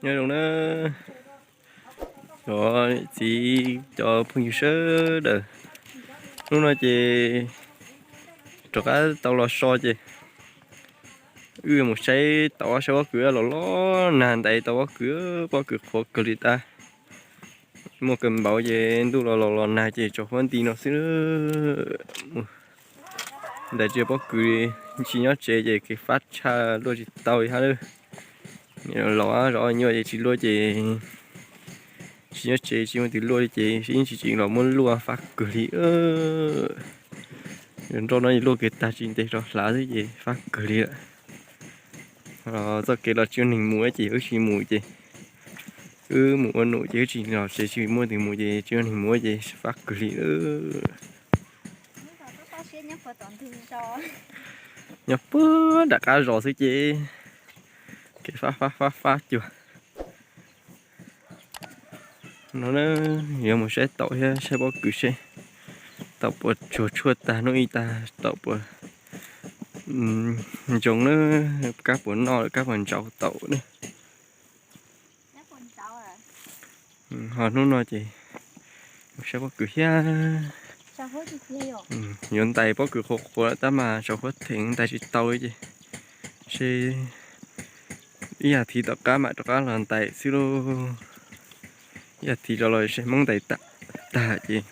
Nyob zoo na, cov niam txiv cov phooj ywg sawv daws, hnub no ces rov qab tau los so ces wb mus saib tau ob sab pob kws los los nag ntais tau pob kws, pob kws qhuav kawg li tas. Muaj kawg npaum ces ntuj los los los nag ces tsaus huab nti no xwb. Ntais tsis pob kws, tsis nyob tsev ces kev fab tshaj luaj tsis tau li hab lawm. Los zov nyuaj ces tsis luaj ces tsis nyob tsev tsis muaj twg luaj li ces yeej tsis tseem los muab luaj fab kawg li. Nroj no luaj kev tag tsis ntev rov hlav xwb ces fab kawg li lawm. Txoj kev los tsis muaj neeg mus ces wb tsis mus ces wb mus ua num ces wb tsis los tsev tsis muaj twg mus ces tsis muaj neeg mus ces fab kawg li. Nyob puag nram qab zos xwb ces kev fab fab fab fab cuag no na. Yuav mus saib taum thiab saib pob kws seb taum puas tsuag tshuaj tag hnub ib tag, taum puas ntsoog na, kab puas noj kab puas ntsaus taum na. Ho hnub no ces mus saib pob kws thiab. Yuav ntais pob kws qhuav qhuav tab mas tsaus huab theem ntais tsis tau ces, seb ib yam thiv tom qab mam rov qab los ntais xwb lauj. Ib yam thiv rov los seb Hmoob ntais tag ces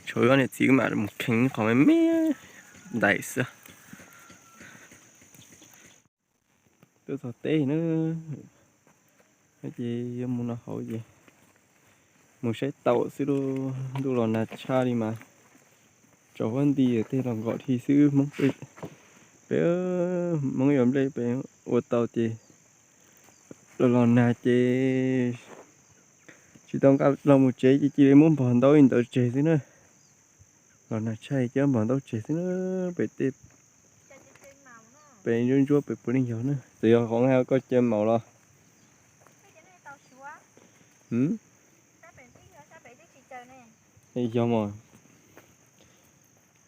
tshuav ob niam txiv wb mam mus kheev qhov me me ntais xwb. Tuaj txog teb na, ces yuav mus no hauv ces mus saib taum xwb lauj. Ntuj los nag tshaj li mas tsaus huab nti tej los nkaum dhi xwb Hmoob peb, peb Hmoob yuav nplej peb ua tau ces los los nag ces tsis tau nqa los mus tsev ces cia li muab npog ntaub ib ntawd tseg xwb na. Los nag tshaj cia npog ntaub tseg xwb na. Pem tej pem ntsuab ntsuab pem puav leej yog na. Txawm yog qhov nqaij koj caw maum los yog mas.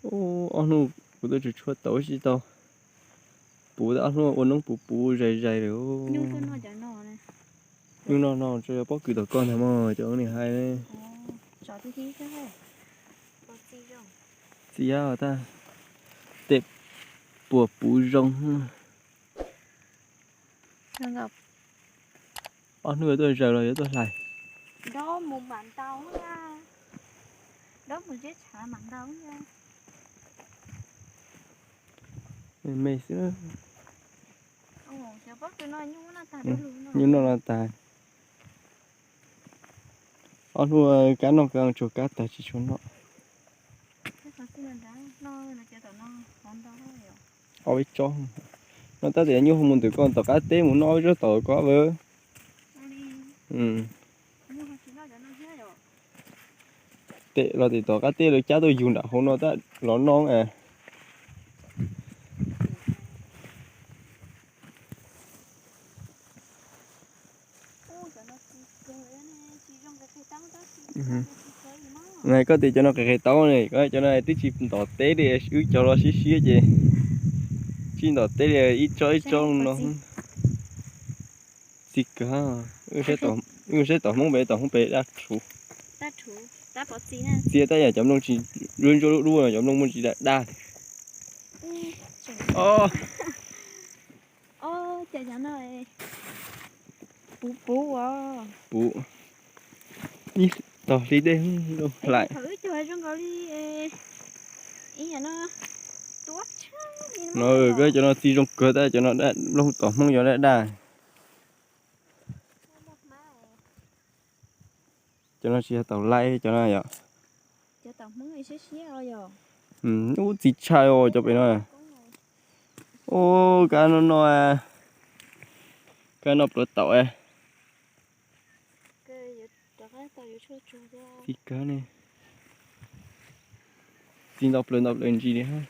Ob hnub kuv tuaj tsuag tshuaj tau tsis tau puv, ob hnub ua noob puv puv zais zais lawm. Nyuj no no tsuas yog pob kws tom koj ntag mog cov niam hais. Txiv yab tag, tej puas puv zoo. Ob hnub yuav tuaj zaws los yuav tuaj hlais. Me xwb. Nyuj noj no tag. Ob hnub kab noj kab tsuag kab tag tsis tshua noj. Ob peb tsob no tab tias nyuj mus ntawm koj tom qab teb mus noj peb tsob taum koj. Tes los tim tom qab teb lawv cab tuaj yug nram hauv no tab los noj. Koj tias cov no qes qes taub ne, cov no twb tsis ntom teb li, wb cog los siab siab ces tsis ntom teb li, ib tsob ib tsob no. Txiv kawg, wb saib tom Hmoob pem, tom Hmoob pem daj rhuv. Txiv tab yam cov nplooj tsis, ntsuab ntsuab lub dub no cov nplooj muaj tsis daj daj. Puv, ib tog hli dej hlais. No koj cov no txiv zoo kawg tab, cov no nplooj tom Hmoob yog daj daj. Cov no tsis yog taum laij cov no yom. Ub txiv tshaj os cov pem no. Ub kab no no, kab no pluav taum. Txiv kawg ne, txiv nto plaws nto plaws ntsis li hab.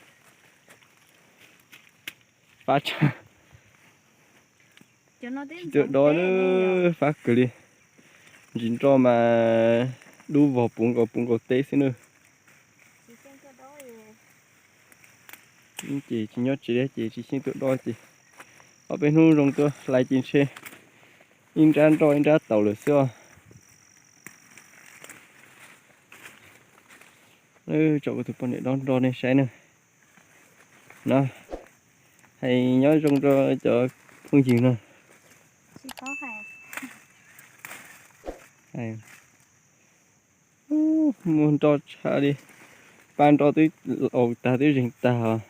Fab tshaj. Tsis tuaj dob na, fab kawg li. Ntsis nroj mas dub vog puv nkaus puv nkaus teb xwb na. Ces tsis nyob tsev ces tsis xyeej tuaj dob ces ob peb hnub zoo tuaj hlais ces ntshe Ib nrab nroj ib nrab taus lawm xwb os. Tsom kuv tus poj niam dob nroj nej saib na. No, hais nyob zoo rau cov phooj ywg no. Muaj nroj tshaj li, pab nroj twb laus tag twb zeeg tag os.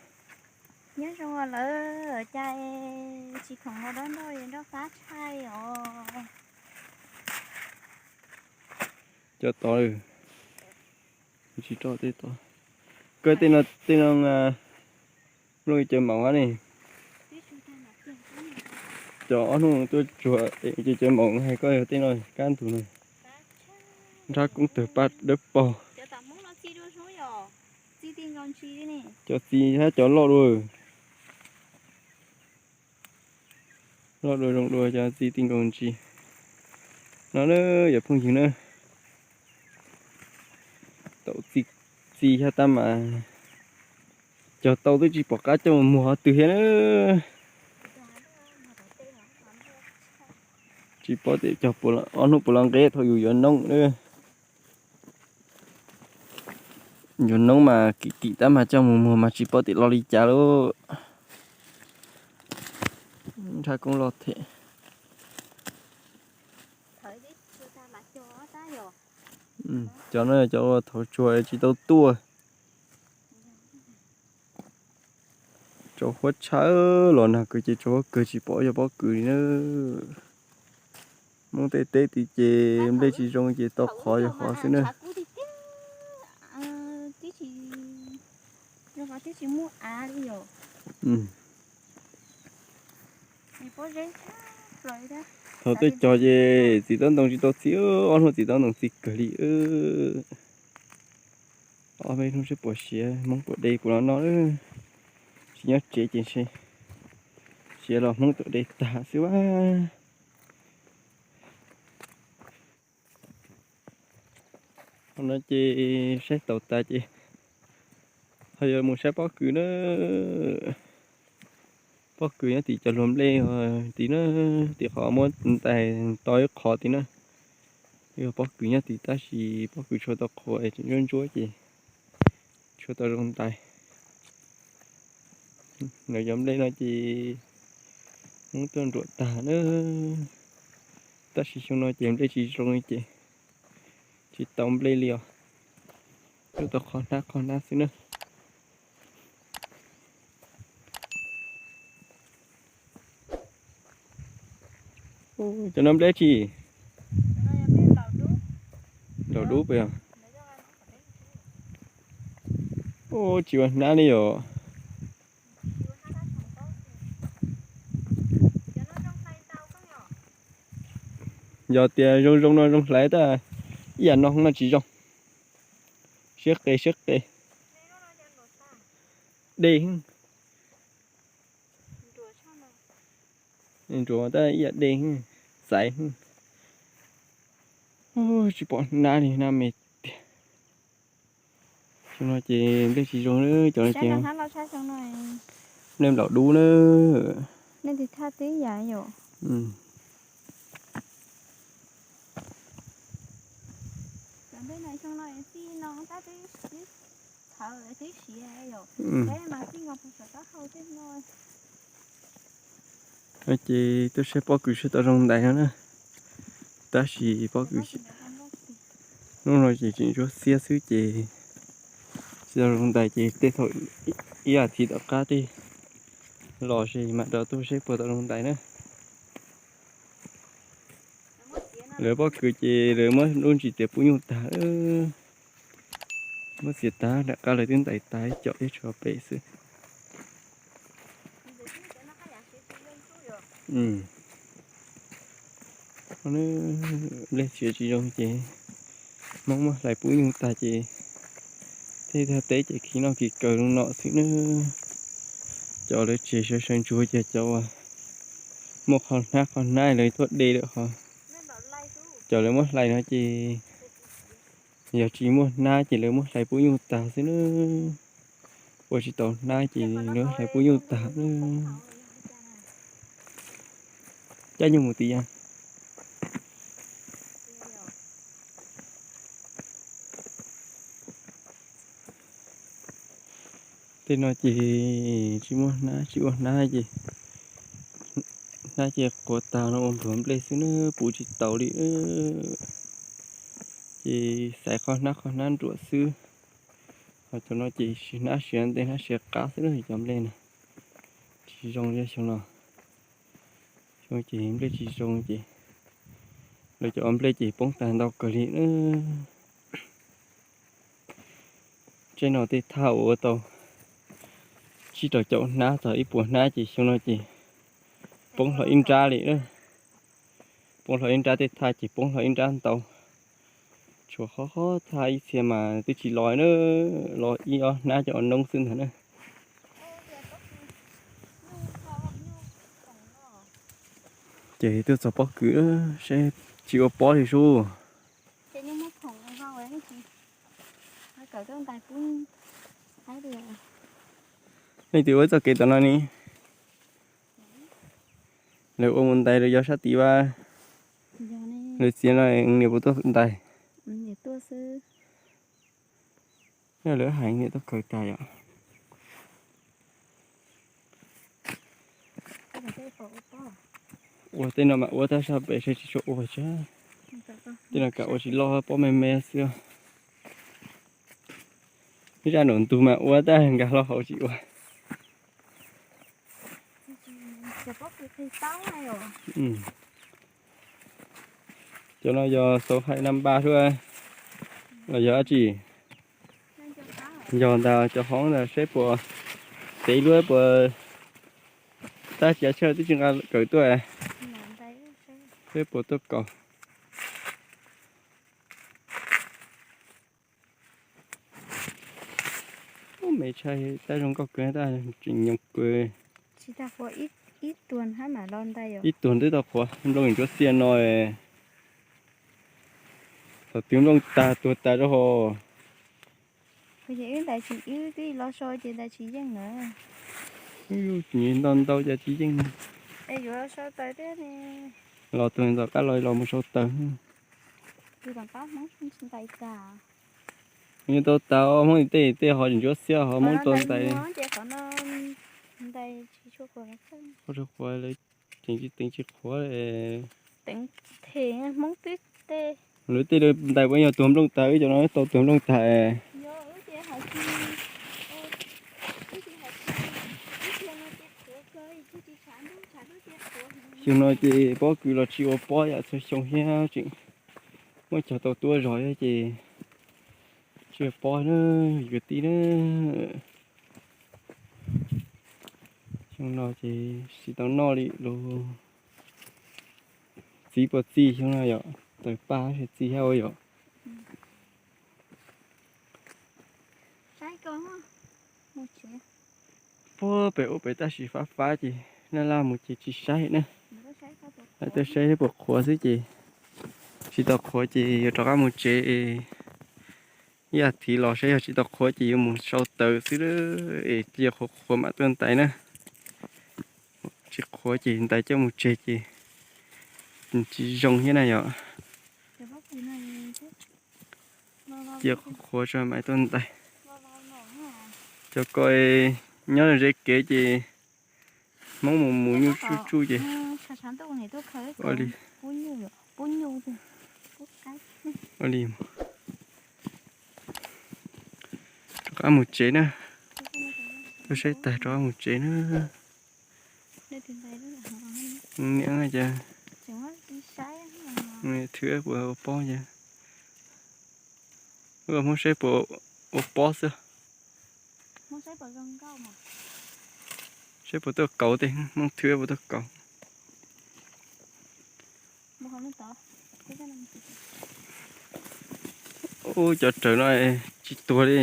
Nyob zoo lawm cas tsis khoom los dob nroj, nroj fab tshaj os. Cov tod, tsis roj tej tod. Koj tej no, tej no nplooj cov maum ne. Cov ob hnub tuaj tsuag, cov maum hais koj yog tej no kab ntug no. Nrab koob tawg paj dawb paug. Cov txi hab cov loj dua. Loj dua zoo dua cov txi ti nkaus ntsis. No na, yog phooj ywg na, tau txi, txi hab tab mas cog tau twb tsis pom qab coj mus muag qhov twg thiab na. Tsis paub tias cog ob hnub puas los nqe thaum yus yuav noob na. Yuav noob mas kim kim tab mas coj mus muag mas tsis paub tias loj li cas lauj. Nrab koob loj thiab. Cov no cov uas thaum tsuag tsis tau tuaj. Tsaus huab tshaj los nag kawg ces tsaus huab kawg tsis pom yog pob kws li na. Hmoob tej teb tid ces nplej tsis zoo ces tau qhov yog qhov xwb na. Thaum tej cog ces txiv taub ntoo tsis tau txi, ob hnub txiv taub ntoo txi kawg li. Ob peb hnub seb puas siav, hmoob puas de puas los noj. Tsis nyob tsev ces siav los hmoob tuaj de tag xwb a. Qhov no ces saib taus tas ces ho yuav mus saib pob kws na. Pob kws nyob tim cov luag nplej tid na, tim qhov muab ntais to ib qho tid na. Yog pob kws nyob tid tab sis pob kws tshuav tau qhuav es tseem ntsuab ntsuab ces tshuav tau zoo ntais. Lawv cov nplej no ces muab tuaj nruam tag na, tab sis xyoo no ces nplej tsis zoo li ces tsis tau nplej li os. Tuaj tau qhov hnab qhov hnab xwb na. Cov no nplej tsi? Nplaum dub puas yog? Tsis ua hnab li os. Yog tias zoo zoo no zoo hlais, tab ib yam no no tsis zoo. Siab qe siab qe. Dej. Nruam tab ib yam dej, xaiv. Tsis pom hnab li, hnab me tiag. Xyoo no ces nplej tsis zoo, cov no ces nplej nplaum dub na. Ces tuaj saib pob kws seb tau zoo ntais no na. Tab sis pob kws hnub no ces tseem ntsuab xiab xwb ces tsis tau zoo ntais ces tej thaum ib as thiv tom qab tej los ces mam rov tuaj seb puas tau zoo ntais na. Lawv pob kws ces lawv muab lub ntsis tias pub nyuj tag. Muab txiav tag, nram qab lawv twb ntais tag ib co thiab tshuav pem xwb. Nplej tsis zoo ces Hmoob muab hlais pub nyuj tag ces tej teb ces khi noj khi kaw zoo no xwb na. Cov lawv tseg sawv sawv ntsuag ces cov uas muaj qhov hnab qhov hnab lawv tuaj de lawm ho. Cov lawv muab hlais no ces yog tsis muaj hnab ces lawv muab hlais pub nyuj tag xwb na. Ua tsis tau hnab ces lawv hlais pub nyuj tag na. Cab nyuj mus tid yog. Tej no ces tsis muaj hnab, tsis ua hnab ces, hnab ces qhuav tag no ua nplua nplej xwb na, puv tsis taus li. Ces xaiv qhov hnab qhov hnab nruam xwb. Ho cov no ces siav hnab siav ntej hnab siav qab xwb na, cov nplej no tsis zoo li xyoo no. Xyoo ces nplej tsis zoo ces lawv cov ua nplej ces poob tag ntau kawg li na. Tsev no tej thaj ua tau tsib rau caum hnab txog ib puas hnab ces xyoo no ces poob hlo ib nrab li. Poob hlo ib nrab, tej thaj ces poob hlo ib nrab ntau. Tshuav qhov qhov thaj ib txhia mas twb tsis los na, los ib ob hnab cov ua noob xwb ntag na. Ces tuaj txog pob kws saib tsis ua pob li sub. Leej twg ua txoj kev tom no ne? Lawv ua mus ntais rau yog sab tid vaj. Lawv txiav no niam puas tuaj ntais? Yog lawv hais niam tuaj khaws tas yom. Ua tej no mas ua tab sab pem saib tsis tshua ua tsab. Tej no kam ua tsis loj, pob me me xwb. Ib zaj nraum ntug mas ua tab nkag hlo hauv tsis ua. Cov no yog xauv hais nam npa suab los yog dab tsi? Yog ntag, cov hoob ntag, seb puas tev luab puas tab tsis chaw twb tsis nqa kawm tuaj, seb puas tuaj kaus. Me tshaj tab zoo nkauj kawg, tab tseem nyoos kawg. Ib tuag twb tau qhuav nplooj ntsuab xiaj no. Thaum twg nplooj tag tuag tas rau hos. Wb ntais tsis, wb twb los so ces ntais tsis yeej na. Wb ntau ntau cas tsis yeej. Los tuag ntawm qab los los mus sau taws. Nws tau tas Hmoob tej tej ho ntsuab xiab ho Hmoob tau ntais. Qhuav lawv tseem tsis teev tsis qhuav. Lawv tej ntais puas yog tuag nplooj tas, wb cov no tau tuag nplooj tas. Xyoo no ces pob kws los tsis ua pob yam txhua xyoo thiab, tseem muab cog tau tuab zog thiab ces tsis ua pob na, kwv tij na. Xyoo no ces tsis tau noj li lus. Txiv puas txi xyoo no yom? Taws paj tsis txi thiab ua yom? Puag pem ub pem tab sis fab fab ces laj laj mus ces tsis saib na. Lawv tuaj saib puas qhuav xwb ces tsis tau qhuav ces yuav rov qab mus tsev. Ib yam thiv los saib yog tsis tau qhuav ces yuav mus sau taws xwb es cia qhuav qhuav mam tuaj ntais na. Tsis qhuav ces ntais coj mus tseg ces tsis zoo thiab na yom. Cia qhuav tso mam tuaj ntais. Cov ko nyob ze kev ces Hmoob mus mus nyuj tsuj tsuj ces ua li. Ua li. Rov qab mus tsev na. Tuaj saib tag rov qab mus tsev na. Niam cas, thwv puas ua pob cas. Wb Hmoob saib puas ua pob xwb. Saib puas tuaj kauv tej, Hmoob thwv puas tuaj kauv. Ub, cov raws no tsis tuag li.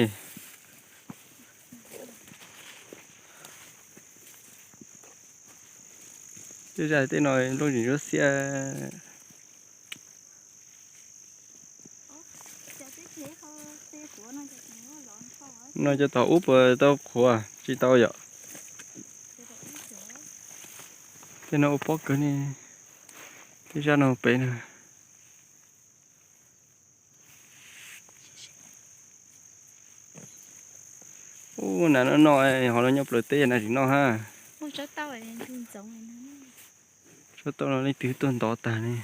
Tej zaj tej no nplooj tseem ntsuab xiab. No cov tom ub puas tau qhuav? Tsis tau yom. Tej no ua pob kawg ne. Tej zaj no pem na. Ub, nas noj noj, ho no nyob plaws teb nas tsis noj ha. Tsab taub no leej twg tuaj ntov tag ne.